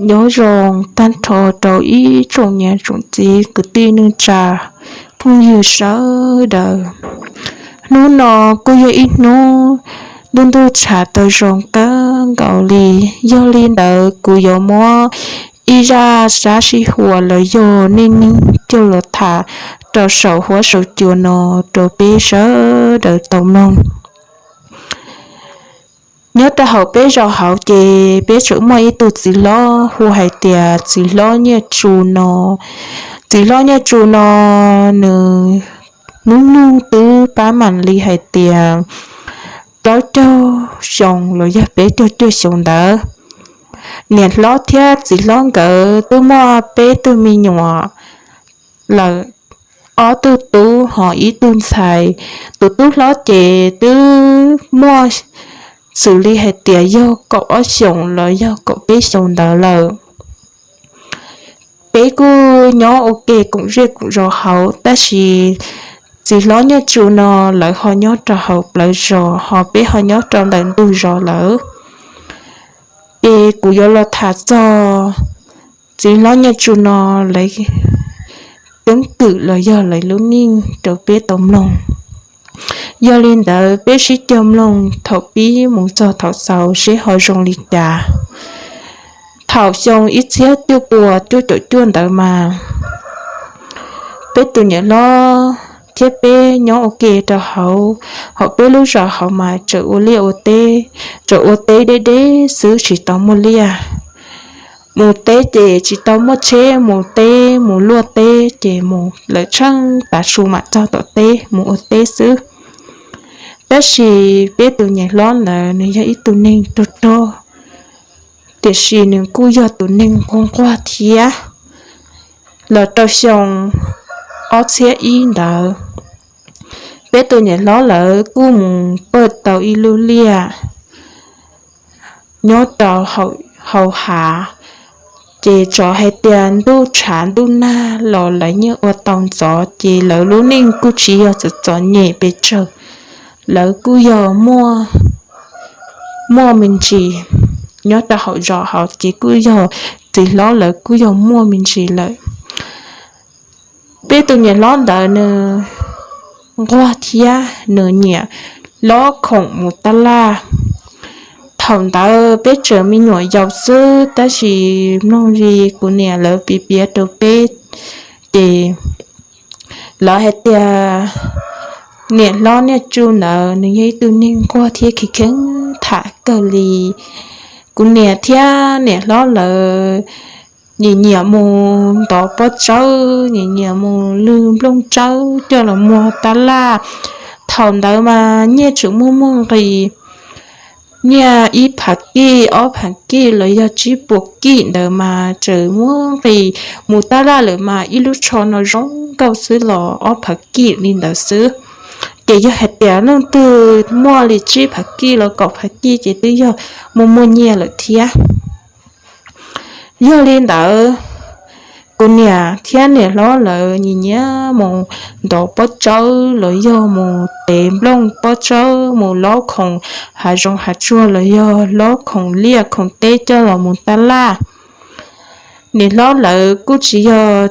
Nyob zoo tag nrho rau ib tsoom niam tsoom txiv kwv tij neej tsa phooj ywg sawv daws. Hnub no kuj yog ib hnub ntuj ntuj tshav tau zoo kawg nkaus li. Yog li ntawd kuv yuav muab ib zaj sab sij huam los yog neej neeg coj los tham rau saum huab saum cua no rau peb sawv daws tau mloog. Nyob rau hauv peb zos hauv ces peb tseem muaj ib tug txiv hlob hu hais tias txiv hlob Nyiaj Tsu no. Txiv hlob Nyiaj Tsu no nws hnub nyoog twb pab mam li hais tias plaub caug xyoo los yog peb caug cuaj xyoo ntawd. Niam hlob thiab txiv hlob nkawd twb muaj peb tug me nyuam lawm, ob tug tub ho ib tug ntxhais. Tus tub hlob ces twb muaj xws li hais tias yog kaum ob xyoos los yog kaum peb xyoos ntawd lawm. Peb kuj nyob ua ke koom zej koom zos hauv, tab sis txiv hlob Nyiaj Tsu no lawv ho nyob rau hauv plawv zos, ho peb ho nyob rau ntawm ntug zos lawm. Ces kuv yuav los tham txog txiv hlob Nyiaj Tsu no lawv keeb kwm los yog lawv lub neej rau peb tau mloog. Yog li ntawd peb sib cog mloog thaum pib mus txog thaum xaus seb ho zoo li cas. Thaum xyoo ib txhiab cuaj puas cuaj caum cuaj ntawd mas peb tus niam hlob thiab peb nyob ua ke rau hauv, hauv peb lub zos hauv mas tseem ua liaj ua teb, tseem ua teb deb deb xwb tsis tau muaj liaj. Mus teb ces tsis tau muaj tsheb, mus teb mus luaj teb ces mus lawm tsheej tav su mam txog tom teb mus ua teb xwb. Tab sis peb tus niam hlob ntawd nws yog ib tug neeg rog rog, tiam sis nws kuj yog tus neeg nquag nquag thiab. Los rau xyoo ob txhiab ib ntawd, peb tus niam hlob lawv kuj mus pawj tau ib lub liaj nyob rau hauv hav. Ces tsov hais tias ntuj tshav ntuj nag los lawv yeej ua tau ntxov, ces lawv lub neej kuj tsis yog txom txom nyem pes tsawg. Lawv kuj yog muaj me ntsis, nyob rau hauv zos hauv ces kuj yog txiv hlob lawv kuj yog muaj me ntsis lawm. Peb tus niam hlob ntawd nws nquag thiab nws nyiam lob khoom mus tab laj. Thaum ntawd peb tseem me nyuam yaus xwb, tab sis mloog li kuv niam lawv piav piav rau peb, ces lawv hais tias niam hlob Niaj Tsu ntawd nws yog ib tug neeg nquag thiab kheev kheev tham kawg li. Kuv niam thiab niam hlob lawv nyiam nyiam mus ntov pob tsawb, nyiam nyiam mus lwg nplooj tsawb coj los muag tab laj. Thaum ntawd mas nyiaj tseem muaj muaj nqis, nyiaj ib phav kij ob phav kij los yog tsib puas kij ntawd mas tseem muaj nqis. Mus tab laj lawm mas ib lub tsho no zoo nkauj xwb los ob phav kij li ntawd xwb. Ces yog hais tias leej twg muaj li tsib phav kij los kaum phav kij ces twb yog muaj muaj nyiaj lawm thiab. Yog li ntawd, kuv niam thiab niam hlob lawv nyiam nyiam mus ntov pob tsawb los yog mus tev nplooj pob tsawb, mus lob khoom hav zoov hav tsuag los yog lob khoom liaj khoom teb coj los mus tab laj. Niam hlob lawv kuj tsis yog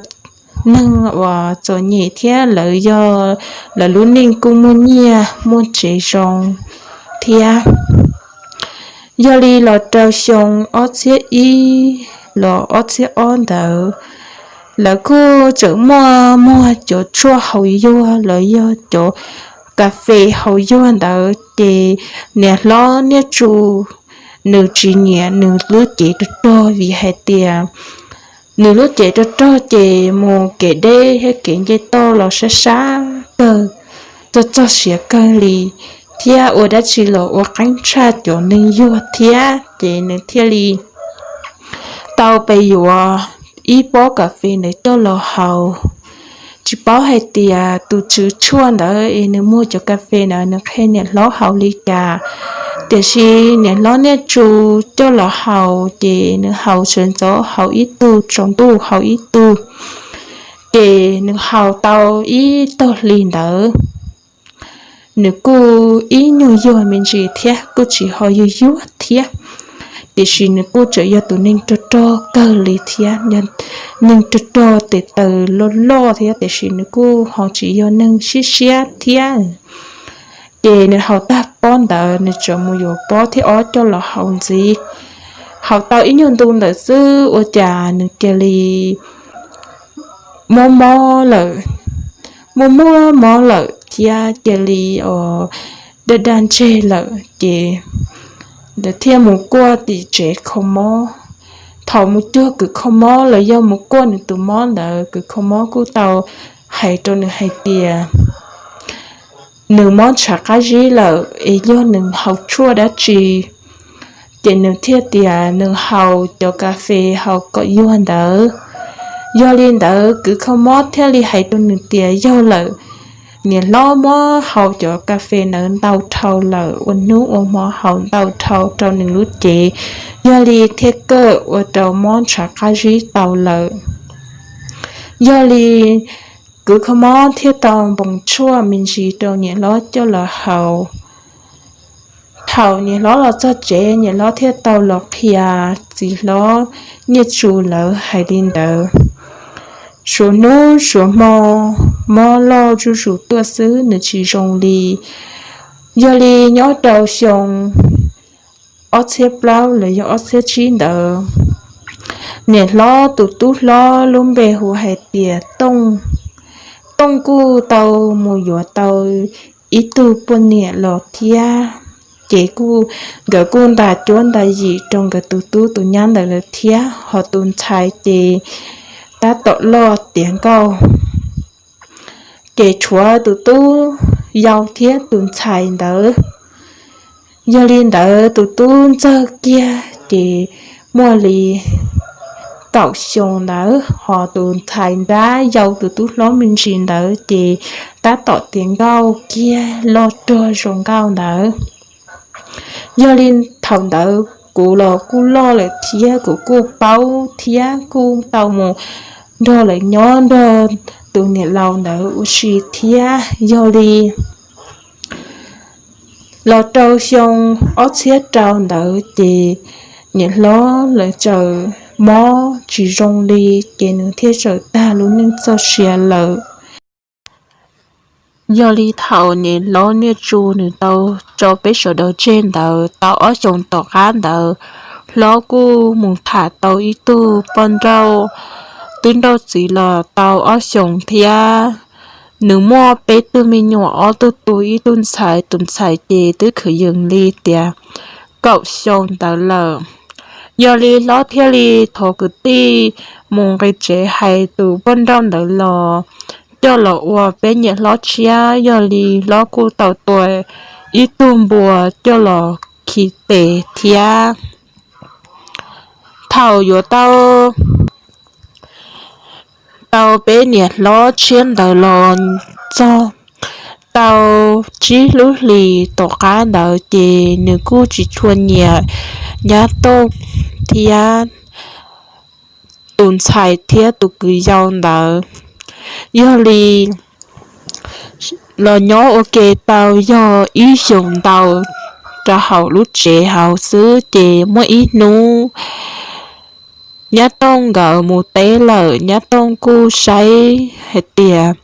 neeg uas txom nyem thiab, lawv yog lawv lub neej kuj muaj nyiaj muaj tsev zoo thiab. Yog li los rau xyoo ob txhiab ib los ob txhiab ob ntawd, lawv kuj tseem muaj muag cov tshuaj haus yuag los yog cov kas fes haus yuag ntawd, ces niam hlob Niaj Tsu nws tsis nyiam nws lub cev rog rog vim hais tias nws lub cev rog rog ces mus kev deb thiab kev nce toj los sab sab kawg, txog txog siav kawg li, thiab ua dab tsi los ua qeeb tshaj cov neeg yuag thiab, ces nws thiaj li tau pes yuav ib pob kas fes ntawd coj los haus. Tsis paub hais tias tus tswv tshuaj ntawd es nws muag cov kas fes ntawd nws qhia niam hlob haus li cas, tiam sis niam hlob Niaj Tsu coj los haus ces nws haus sawv ntxov haus ib tug, tsaus ntuj haus ib tug, ces nws haus tau ib tog hli ntawd, nws kuj ib nyuag yuag me ntsis thiab kuj tsis ho yuag yuag thiab. tiam sis nws kuj tseem yog tus neeg rog rog kawg li thiab, yog neeg rog rog tes taw loj loj thiab, tiam sis nws kuj ho tsis yog neeg siab siab thiab. Ces nws haus tag pob ntawd nws tseem mus yuav pob thib ob coj los haus ntxiv. Haus tau ib nyuag ntu ntawd xwb ua cas nws cia li mob mob lawm, muaj muaj mob lawm thiab cia li daj daj ntseg lawm ces lawv thiaj mus kuaj tim tsev kho mob. Thaum mus cuag kws kho mob los yog mus kuaj nws tus mob ntawd, kws kho mob kuj tau hais rau nws hais tias nws mob ntshav qab zib lawm es yog nws haus tshuaj dab tsi. Ces nws thiaj tias nws haus cov kas fes haus kom yuag ntawd. Yog li ntawd kws kho mob thiaj li hais rau nws tias yog lawm, niam hlob muab haus cov kas fes ntawd ntau dhau lawm, ua hnub ua hmo haus ntau dhau rau nws lub cev, yog li thiaj kawm ua rau mob ntshav qab zib tau lawm. Yog li kws kho mob thiaj tau npoos tshuaj me ntsis rau niam hlob coj los haus. Thaum niam hlob los txog tsev, niam hlob thiaj tau los qhia txiv hlob Nyiaj Tsu lawv hais li ntawd. Suav hnub suav hmo mob loj zuj zus tuaj xwb, nws tsis zoo li. Yog li nyob rau xyoo ob txhiab plaub los yog ob txhiab tsib ntawd, niam hlob tus tub hlob lub npe hu hais tias Tooj. Tooj kuj tau mus yuav tau ib tug poj niam los thiab. Ces kuj, nkawd kuj ntas cuab ntas yim rau nkawd tus tub tus nyab ntawd lawm thiab, ho tus ntxhais ces tab tom loj tiav nkauj. Ces tshuav tus tub yau thiab tus ntxhais ntawd. Yog li ntawd tus tub ntxawg kiag ces muaj li kaum xyoo ntawd, ho tus ntxhais nrab yau tus tub hlob me ntsis ntawd ces tab tom tiav nkauj kiag loj rog zoo nkauj ntawd. Yog li thaum ntawd kuv los kuj loj lawm thiab, kuv kuj paub thiab kuj tau mus nrog lawv nyob nrog tus niam laus ntawd ua si thiab. Yog li los rau xyoo ob txhiab rau ntawd ces niam hlob lawv txawm mob tsis zoo li, ces nws thiaj txawm tag lub neej txoj sia lawm. Yog li thaum niam hlob Niaj Tsu nws tau tso peb sawv daws tseg ntawd tau ob xyoos tom qab ntawd, hlob kuj mus tham tau ib tug poj nrauj, twb nrauj txiv los tau ob xyoos thiab. Nws muaj peb tug me nyuam, ob tug tub ib tug ntxhais, tus ntxhais ces twb khwv yees li tias kaum xyoo ntawd lawm. Yog li hlob thiaj li thov kwv tij mus nqis tsev hais tus poj nrauj ntawd los coj los ua peb niam hlob tshiab. Yog li hlob kuj tau tua ib tug npua coj los khi tes thiab. Thaum yuav tau tau peb niam hlob tshiab ntawd los txog tau tsib lub hlis tom qab ntawd ces nws kuj tsis tshua nyiam nyab Tooj thiab tus ntxhais thiab tus kwv yau ntawd. Yog li los nyob ua ke tau yog ib xyoos ntau rau hauv lub tsev hauv xwb ces muaj ib hnub nyab Tooj nkawd mus teb lawm, nyab Tooj kuj saib hais tias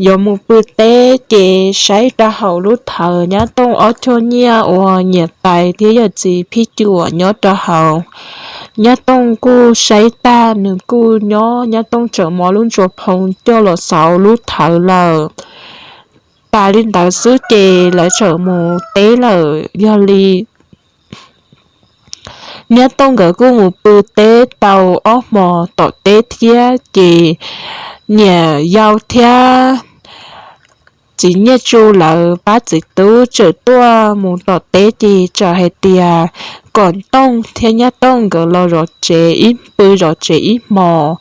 yuav mus pw teb ces saib rau hauv lub thawv nyab Tooj ob choj nyiaj uas niam tais thiab yawm txiv phij cuam nyob rau hauv. Nyab Tooj kuj saib tag nws kuj nyob, nyab Tooj txawm muab lub ntsuas phoo coj los xauv lub thawv lawm. Tas li ntawd xwb ces lawv txawm mus teb lawm. Yog li nyab Tooj nkawd kuj mus pw teb tau ob hmos tom teb thiab ces niam yau thiab txiv Nyiaj Tsu lawv pab txiv tub txawm tuaj mus tom teb ces txawm hais tias kom Tooj thiab nyab Tooj nkawd los zov tsev ib, pw zov tsev ib hmos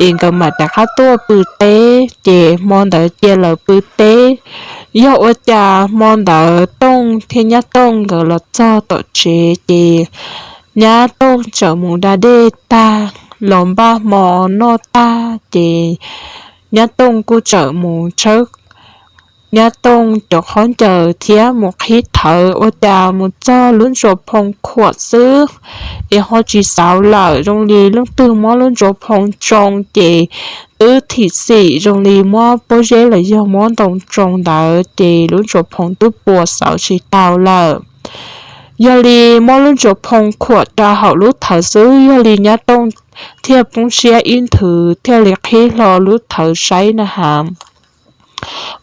es nkawd mam rov qab tuaj pw teb. Ces hmo ntawd cia lawv pw teb. Yog ua cas hmo ntawd Tooj thiab nyab Tooj nkawd los txog tom tsev ces nyab Tooj txawm mus da dej tag los npaj hmo noj tag ces nyab Tooj kuj txawm mus tshawb nyab Tooj cov khaub ncaws thiab mus qhib thawv, ua cas mus txog lub ntsuas phoo khuam xwb es ho tsis xauv lawm. Zoo li leej twg muab lub ntsuas phoo tsoo ces twb thim xim zoo li muab pob zeb los yog muab ntoo tsoo ntawd ces lub ntsuas phoo twb puas xauv tsis tau lawm. Yog li muab lub ntsuas phoo khuam rau hauv lub thawv xwb, yog li nyab Tooj thiaj poob siab ib nthwv thiaj li qhib hlo lub thawv saib na has.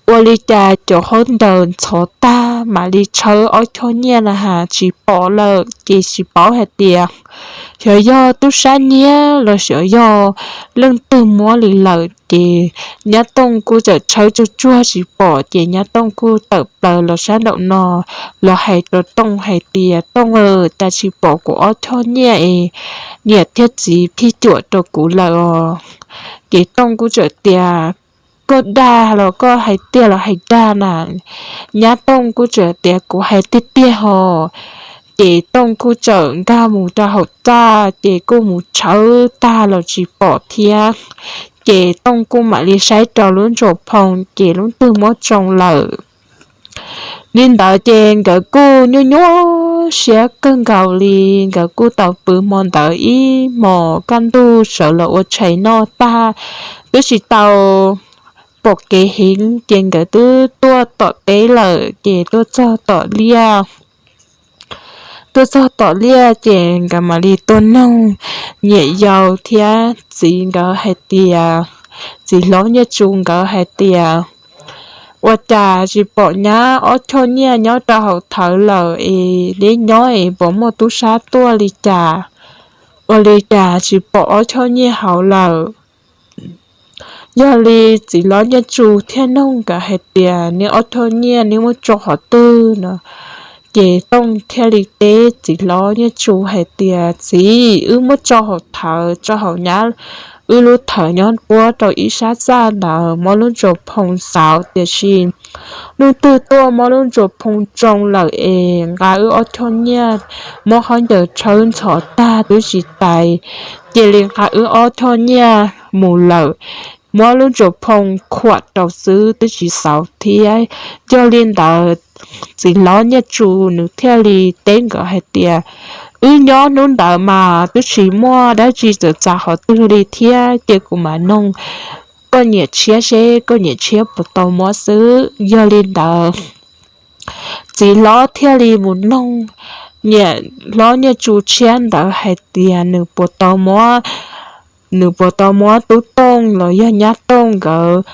Ua li cas cov khaub ncaws ntxhov tag mam li tshawb ob choj nyiaj na has tsis pom lawm, ces tsis paub hais tias xyov yog tub sab nyiag los xyov yog leej twg muab li lawm. Ces nyab Tooj kuj txawm tshawb tsuag tsuag tsis pom, ces nyab Tooj kuj tawm plaws los sab nraum no los hais rau Tooj hais tias, Tooj, cas tsis pom kuv ob choj nyiaj es niam thiab txiv phij cuam rau kuv lawm os? Ces Tooj kuj txawm tias, Koj dag los koj hais tiag los hais dag na? Nyab Tooj kuj txawm tias, Kuv hais tiag tiag hos. Ces Tooj kuj txawm nkag mus rau hauv txaj, ces kuj mus tshawb tag los tsis pom thiab. Ces Tooj kuj mam li saib rau lub ntsuas phoo, ces lub twg muab tsoo lawm. Li ntawd ces nkawd kuj nyuaj nyuaj siab kawg nkaus li. Nkawd kuj tau pw hmo ntawd ib hmos kaj ntug, sawv los ua tshais noj tag twb tsis tau pom kev heev, ces nkawd twb tuaj tom teb lawm, ces tuaj txog tom liaj. Tuaj txog tom liaj ces nkawd mam li tuaj noog niam yau thiab txiv nkawd hais tias, txiv hlob Nyiaj Tsu nkawd hais tias, Ua cas tsis pom nyab ob choj nyiaj nyob rau hauv thawv lawm es deb nyob es puas muaj tub sab tuaj li cas? Ua li cas tsis pom ob choj nyiaj hauv lawm? Yog li txiv hlob Nyiaj Tsu thiaj noog nkawd hais tias, Neb ob choj nyiaj neb muab tso qhov twg no? Ces Tooj thiaj li teb txiv hlob Nyiaj Tsu hais tias, Txiv, wb muab tso hauv thawv, tso hauv nyab wb lub thawv nyob puab rau ib sab txaj ntawd, muab lub ntsuas phoo xauv, tiam sis leej twg tuaj muab lub ntsuas phoo tsoo lawm es nqa wb ob choj nyiaj, muab khaub ncaws tshawb ntxhov tag twb tsis tais, cia li nqa wb ob choj nyiaj mus lawm. Muab lub ntsuas phoo khuam rau xwb twb tsis xauv thiab. Yog li ntawd, txiv hlob Nyiaj Tsu nws thiaj li teb nkawd hais tias, Wb nyob hnub ntawd mas twb tsis muaj dab tsi txawm txav qhov twg li thiab, ces kuv mam noog koj niam tshiab seb koj niam tshiab puas tau muab xwb. Yog li ntawd, txiv hlob thiaj li mus noog niam hlob Nyiaj Tsu tshiab ntawd hais tias nws puas tau muab, nws puas tau muab tub Tooj los yog nyab Tooj nkawd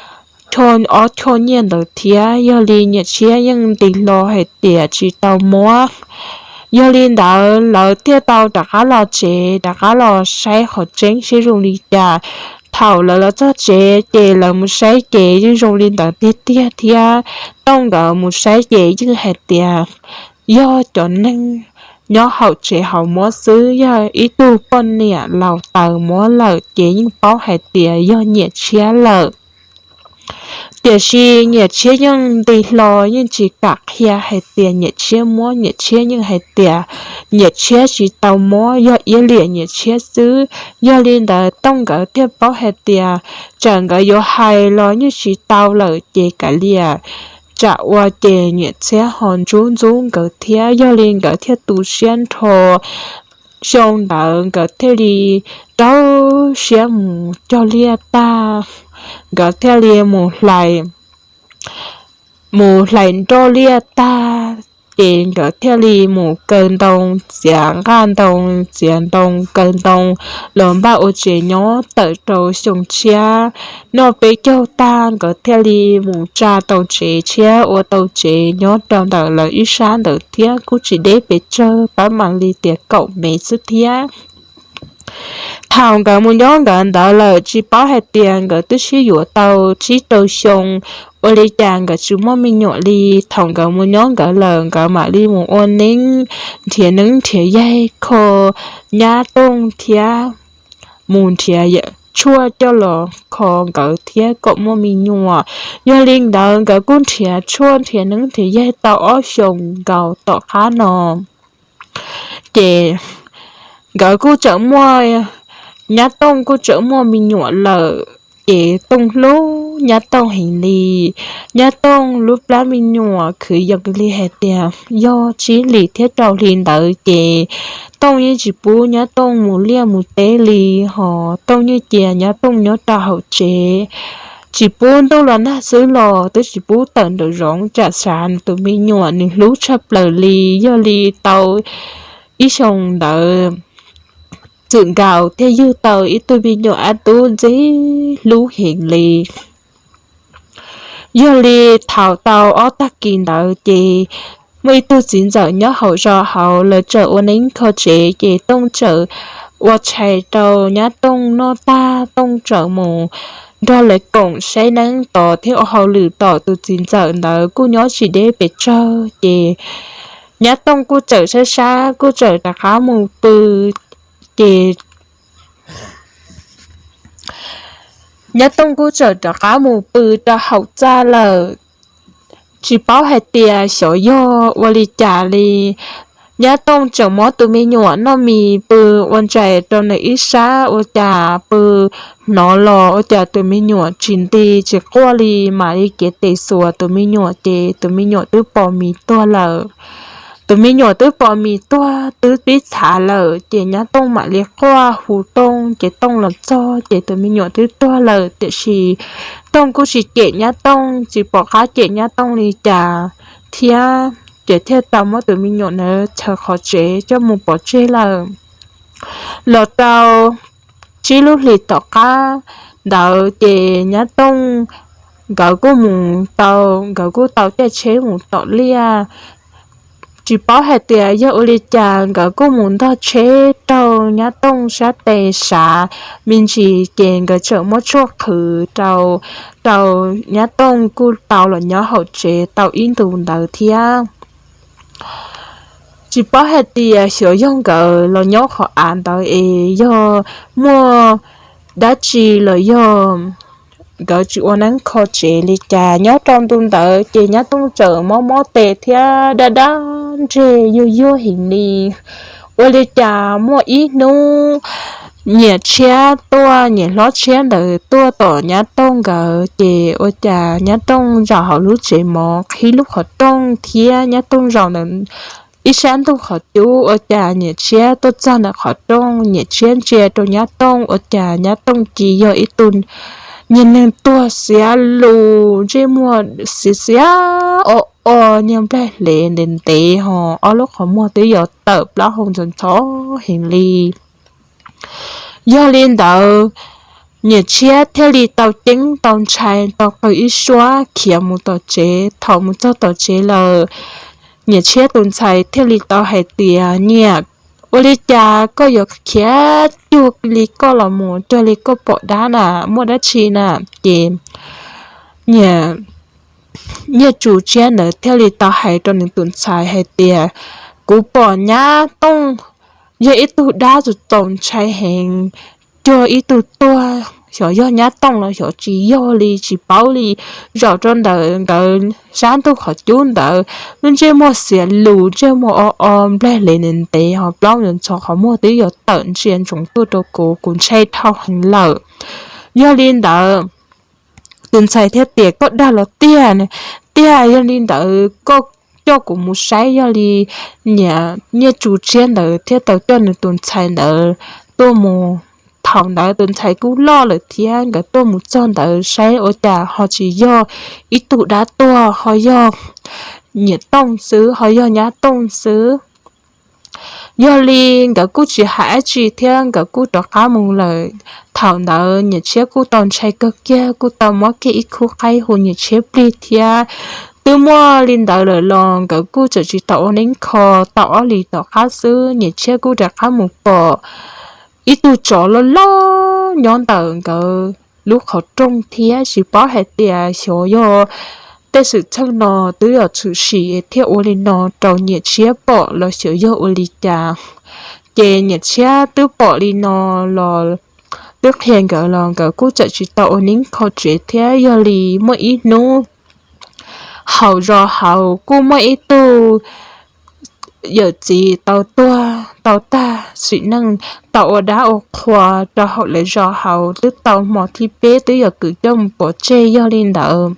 ob choj nyiaj ntawd thiab. Yog li niam tshiab yeej nti hlo hais tias tsis tau muab. Yog li ntawd lawv thiaj tau rov qab los tsev, rov qab los saib qhov tseeb seb zoo li cas. Thaum lawv los txog tsev ces lawv mus saib ces yeej zoo li ntawd tiag tiag thiab. Tooj nkawd mus saib ces yeej hais tias yog cov neeg nyob hauv tsev hauv muab xwb, yog ib tug poj niam laus taws muab lawm ces yeej paub hais tias yog niam tshiab lawm. Tiam sis niam tshiab yeej nti hlo yeej tsis kam qhia hais tias niam tshiab muab, niam tshiab yeej hais tias niam tshiab tsis tau muab, yog iab liam niam tshiab xwb. Yog li ntawd Tooj nkawd thiaj paub hais tias tsam nkawd yuav hais los yeej tsis tau lawm ces kav liam, tsam ua ces niam tshiab ho ntxub ntxub nkawd thiab. Yog li nkawd thiaj tu siab nrho. Xyoo ntawd nkawd thiaj li rau siab mus cog liaj tag, nkawd thiaj li mus hlais, mus hlais nroj liaj tag, ces nkawd thiaj li mus kaw ntoo, txiav nqaj ntoo, txiav ntoo, kaw ntoo los npaj ua tsev nyob tawm rau xyoo tshiab. Noj peb caug tag nkawd thiaj li mus tsa tau tsev tshiab, ua tau tsev nyob rau ntawm lawv ib sab ntawd thiab kuj tsis deb pes tsawg, pab mam li tias kaum mev xwb thiab. Thaum nkawd mus nyob nkawd ntawd lawm tsis paub hais tias nkawd twb sib yuav tau tsib rau xyoo, ua li cas nkawd tsis muaj me nyuam li. Thaum nkawd mus nyob nkawd lawm nkawd mam li mus ua neeb, nrhiav neeb nrhiav yaig kho nyab Tooj thiab mus nrhiav tshuaj coj los kho nkawd thiab kom muaj me nyuam. Yog li ntawd nkawd kuj nrhiav tshuaj nrhiav neeb nrhiav yaig tau ob xyoos nkaus tom qab no, ces nkawd kuj txawm muaj, nyab Tooj kuj txawm muaj me nyuam lawm. Ces Tooj hlub hlub Nyab Tooj heev li. Nyab Tooj lub plab me nyuam khwv yees li hais tias yog tsib hlis thiab rau hli ntawd ces Tooj yeej tsis pub Nyab Tooj mus liaj mus teb li, hos Tooj yeej cia Nyab Tooj nyob rau hauv tsev, tsis pub ntuj los nag xwb los twb tsis pub tawm nraum zoov tsam xav nws tus me nyuam nws hlub tshaj plaws li. Yog li tau ib xyoo ntawd txwm nkaus thiaj yug tau ib tug me nyuam ab tub ntxim hlub heev li. Yog li thaum tau ob tag kis ntawd ces muaj ib tug txiv ntxawm nyob hauv zos hauv lawv txawm ua neeb kho tsev ces Tooj txawm ua tshais rau Nyab Tooj noj tag Tooj txawm mus nrog lawv koom saib neeb tod thiab ua hauj lwm tom tus txiv ntxawm ntawd kuj nyob tsis deb pes tsawg ces Nyab Tooj kuj txawm sab sab kuj txawm rov qab mus pw ces Nyab Tooj kuj txawm rov qab mus pw rau hauv txaj lawm. Tsis paub hais tias xyov yog ua li cas li, Nyab Tooj tseem muab tus me nyuam noj mis pw ua ntsais rau nws ib sab ua cas pw hnov los ua cas tus me nyuam tsis nti tsis quaj li, mam li cev tes xuas tus me nyuam ces tus me nyuam twb pom mis tuag lawm. Tus me nyuam twb pom mis tuag twb pib txhav lawm ces Nyab Tooj mam li quaj hu Tooj ces Tooj los txog ces tus me nyuam twb tuag lawm tiam sis Tooj kuj tsis cem Nyab Tooj, tsis pom qab cem Nyab Tooj li cas thiab ces thiaj tau muab tus me nyuam ntawd chaws qhov tsev coj mus pov tseg lawm. Los rau tsib lub hlis tom qab ntawd ces Nyab Tooj nkawd kuj mus tau, nkawd kuj tau caij tsheb mus tom liaj. Tsis paub hais tias yog ua li cas nkawd kuj mus ntog tsheb raug Nyab Tooj sab tes sav me ntsis ces nkawd txawm muab tshuaj qhwv rau, rau Nyab Tooj kuj tau los nyob hauv tsev tau ib ntus ntawd thiab. Tsis paub hais tias xyov yog nkawd los nyob qhov av ntawd es yog muaj dab tsi los yog nkawd tsis ua neeb kho tsev li cas nyob rau ntu ntawd ces Nyab Tooj txawm mob mob tes thiab daj daj ntseg yuag yuag heev li. Ua li cas muaj ib hnub niam tshiab tuaj, niam hlob tshiab ntawd tuaj tom Nyab Tooj nkawd ces ua cas Nyab Tooj zaum hauv lub tsev mov qhib lub qhov rooj thiab Nyab Tooj zaum ntawm ib sab ntug qhov cub ua cas niam tshiab tuaj txog ntawm qhov rooj, niam tshiab ntsia rau Nyab Tooj ua cas Nyab Tooj cia yog ib tug niag neeg tuag xiav lus, ntsej muag xiav xiav o o, niag nplaig hlev ntev ntev ho ob lub qhov muag twb yuav tawm plaub hau ntxhov ntxhov heev li. Yog li ntawd, niam tshiab thiaj li tau ceeb tau ntshai tau qw ib suab khiav mus tom tsev. Thaum mus txog tom tsev lawm, niam tshiab tus ntxhais thiaj li tau hais tias, Niam, ua li cas koj yuav khiav cuag li koj los mus, cuag li koj pom dab na, muaj dab tsi na? Ces niam, niag tsu tshiab ntawd thiaj li tau hais rau nws tus ntxhais hais tias, Kuv pom Nyab Tooj yog ib tug dab txaus txaus ntshai heev, cuag ib tug tuag, xyov yog Nyab Tooj los xyov tsis yog li tsis paub li. Zaum rau ntawm nkawd sab ntug qhov cub ntawd, lub ntsej muag xiav lus, ntsej muag o o, nplaig hlev ntev ntev ho plaub ntxhov ntxhov, qhov muag twb yuav tawm ntsia ntsoov tuaj rau kuv, kuv ntshai dhau heev lawm. Yog li ntawd, tus ntxhais thiaj tias, Koj dag los tiag? Tiag. Yog li ntawd koj coj kuv mus saib. Yog li niam, niag tsu tshiab ntawd thiaj tau coj nws tus ntxhais ntawd tuaj mus. Thaum ntawd tus ntxhais kuj loj lawm thiab, nkawd tuaj mus txog ntawd saib ua cas ho tsis yog ib tug dab tuag, ho yog niam Tooj xwb, ho yog Nyab Tooj xwb. Yog li nkawd kuj tsis hais dab tsi thiab nkawd kuj rov qab mus lawm. Thaum ntawd niam tshiab kuj tau ntshai kawg kiag, kuj tau muab kiag ib khub qaib hu niam tshiab plig thiab. Twb muaj li ntawd lawm los nkawd kuj txawm tsis tau ua neeb kho. Tau ob hlis tom qab xwb niam tshiab kuj rov qab mus pom ib tug tsov loj loj nyob ntawm nkawd lub qhov rooj thiab. Tsis paub hais tias xyov yog tej xwm txheej no twb yog tshwm sim thiaj ua li no rau niam tshiab pom los xyov yog ua li cas. Ces niam tshiab twb pom li no los twb qhia nkawd los nkawd kuj txawm tsis tau ua neeb kho tsev thiab. Yog li muaj ib hnub hauv zos hauv kuj muaj ib tug yawm txiv tau tuag tau tag sim neej, tau ua dab ua qhua rau hauv lawv zos hauv, twb tau hmo thib peb twb yog kwv coj mus pov tseg. Yog li ntawd,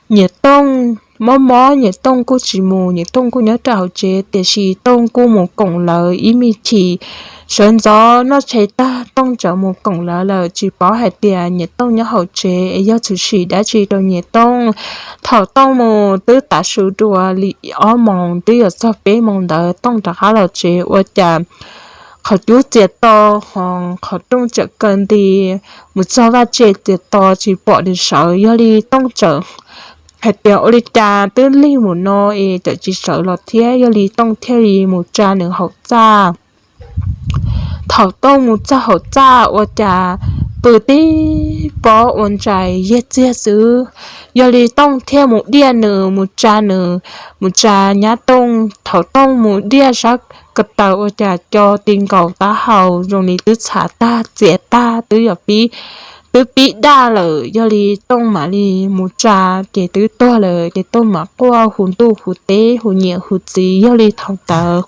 Nyiam Tooj mob mob, Nyiam Tooj kuj tsis mus, Nyiam Tooj kuj nyob rau hauv tsev, tiam sis Tooj kuj mus koom lawv ib me chim. Sawv ntxov noj tshais tag Tooj txawm mus koom lawv lawm, tsis paub hais tias Nyiam Tooj nyob hauv tsev es yog tshwm sim dab tsi rau Nyiam Tooj. Thaum Tooj mus twb tav su dua li ob moos, twb yuav txog peb moos ntawd Tooj rov qab los tsev ua cas qhov cub txias to, ho qhov rooj tseem kaw nti, mus txog vaj tse txias to tsis pom nws sawv. Yog li Tooj txawm hais tias ua li cas twb lig mus no es txawm tsis sawv los thiab. Yog li Tooj thiaj li mus tsa nws hauv txaj. Thaum Tooj mus txog hauv txaj ua cas pw tib pob ua ntsais yaj txiag xwb. Yog li Tooj thiaj mus diaj nws, mus tsa nws, mus tsa nyab Tooj. Thaum Tooj mus diaj sab ko taw ua cas co ti nkaus taub hau zoo li twb txhav tag txias tag, twb yog pib, twb pib daj lawm. Yog li Tooj mam li mus tsa ces twb tuag lawm, ces Tooj mam quaj hu ntuj hu teb hu niam hu txiv. Yog li thaum ntawd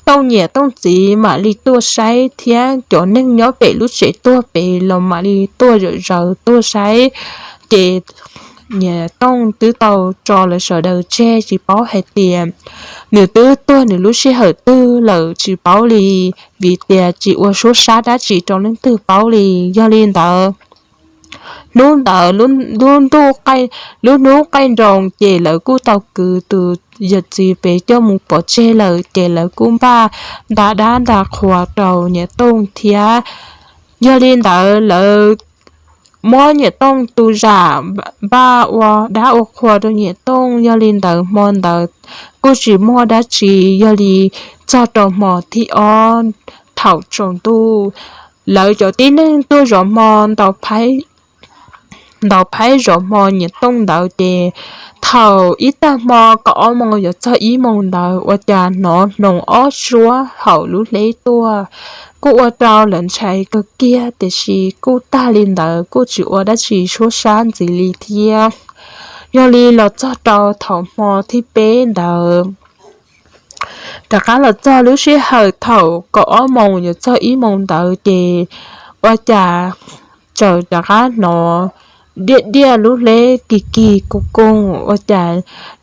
Tooj niam Tooj txiv mam li tuaj saib thiab cov neeg nyob pem lub tsev tuag pem los mam li tuaj zom zaws tuaj saib. Ces niam Tooj twb tau tso lawv sawv daws tseg tsis paub hais tias nws twb tuag nws lub sij hawm twg lawm tsis paub li, vim tias tsis ua suab sab dab tsi rau leej twg paub li. Yog li ntawd hnub ntawd lub ntuj, lub hnub qaij nroos ces lawv kuj tau kwv tus yawm txiv pem coj mus pov tseg lawm, ces lawv kuj npaj nta dab nta qhua rau niam Tooj thiab. Yog li ntawd lawv muab niam Tooj tu zam, npaj ua dab ua qhua rau niam Tooj. Yog li ntawd hmo ntawd kuj tsis muaj dab tsi. Yog li txog rau hmo thib ob thaum tsaus ntuj, lawv cov tib neeg tuaj zov hmo ntau ntaus phaib zov hmo niam Tooj ntawd ces thaum ib tag hmo kaum ob moos yuav txog ib moos ntawd ua cas hnov hnoos ob suab hauv lub hleb tuaj, kuj ua rau lawv ntshai kawg kiag tiam sis kuj tag li ntawd kuj tsis ua dab tsi suab sab ntxiv li thiab. Yog li los txog rau thaum hmo thib peb ntawd, rov qab los txog lub sij hawm thaum kaum ob moos yuav txog ib moos ntawd ces ua cas txawm rov qab hnov diaj diaj lub hleb kig kig kug kug ua cas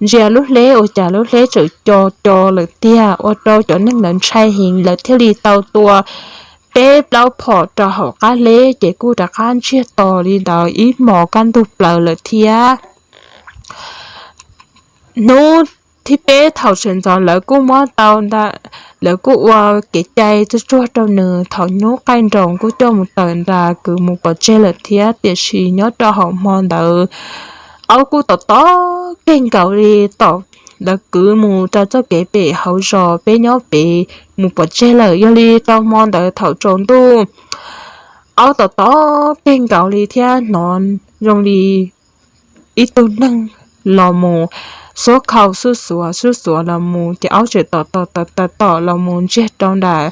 ntsia lub hleb ua cas lub hleb txawm co co lawm tiag, ua rau cov neeg lawv ntshai heev lawv thiaj li tau tua peb plaub phom rau hauv qab hleb ces kuj rov qab ntsiag to li ntawd ib hmos kaj ntug plaws lawm thiab. Hnub thib peb thaum sawv ntxov lawv kuj muab tau nta, lawv kuj ua kev cai tsuag tsuag rau nws, thaum hnub qaij nroos kuj coj mus tawm nras kwv mus pov tseg lawm thiab, tiam sis nyob rau hauv hmo ntawd aub kuj tom tom kawg nkaus li, tom lawv kwv mus rau txoj kev pem hauv zos peb nyob pem mus pov tseg lawm. Yog li rau hmo ntawd thaum tsaus ntuj aub tom tom kawg nkaus li thiab hnov zoo li ib tug neeg los mus xuab khau xuj xuav xuj xuav los mus ces aub tseem tom tom tom tom los mus ntsiag rau nram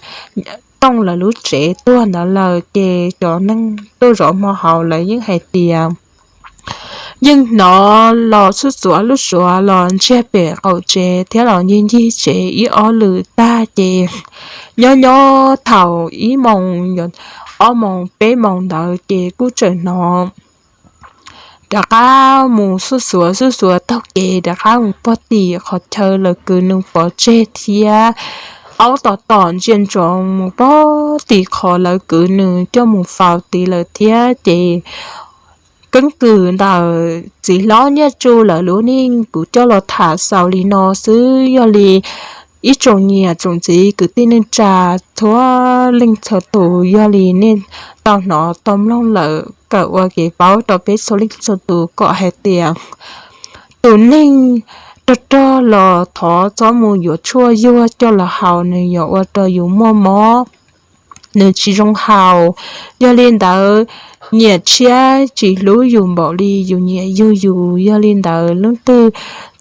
Tooj lawv lub tsev tuag ntawd lawm ces cov neeg tuaj zov hmo hauv lawv yeej hais tias yeej hnov los xuj xuav lub suav los ntsiag pem qaum tsev thiab los ncig ncig tsev ib ob lwm tag ces nyob nyob thaum ib moos, ob moos peb moos ntawd ces kuj tseem hnov rov qab mus xuj xuav xuj xuav taug kev rov qab mus puag tim qhov chaw lawv kwv nws pov tseg thiab. Aub tom tom ntsia ntsoov mus puag tim qhov lawv kwv nws coj mus faus tid lawm thiab ces keeb kwm ntawm txiv hlob Nyiaj Tsu lawv lub neej kuv coj los tham xaus li no xwb. Yog li ib tsoom niam tsoom txiv kwv tij neej tsa txhua leej txhua tus, yog li nej tau hnov tau mloog lawm kawm ua kev paub rau peb txhua leej txhua tus kom hais tias tus neeg rog rog los thov txhob mus yuav tshuaj yuag coj los haus, nws yuav ua rau yus muaj mob, nws tsis zoo haus. Yog li ntawd nyiam tshiab tsis hlub yus npaum li yus nyiam yug yus. Yog li ntawd leej twg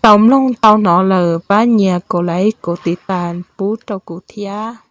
tau mloog tau hnov lawm pab nias kaum like kaum tiv tas pub rau kuv thiab.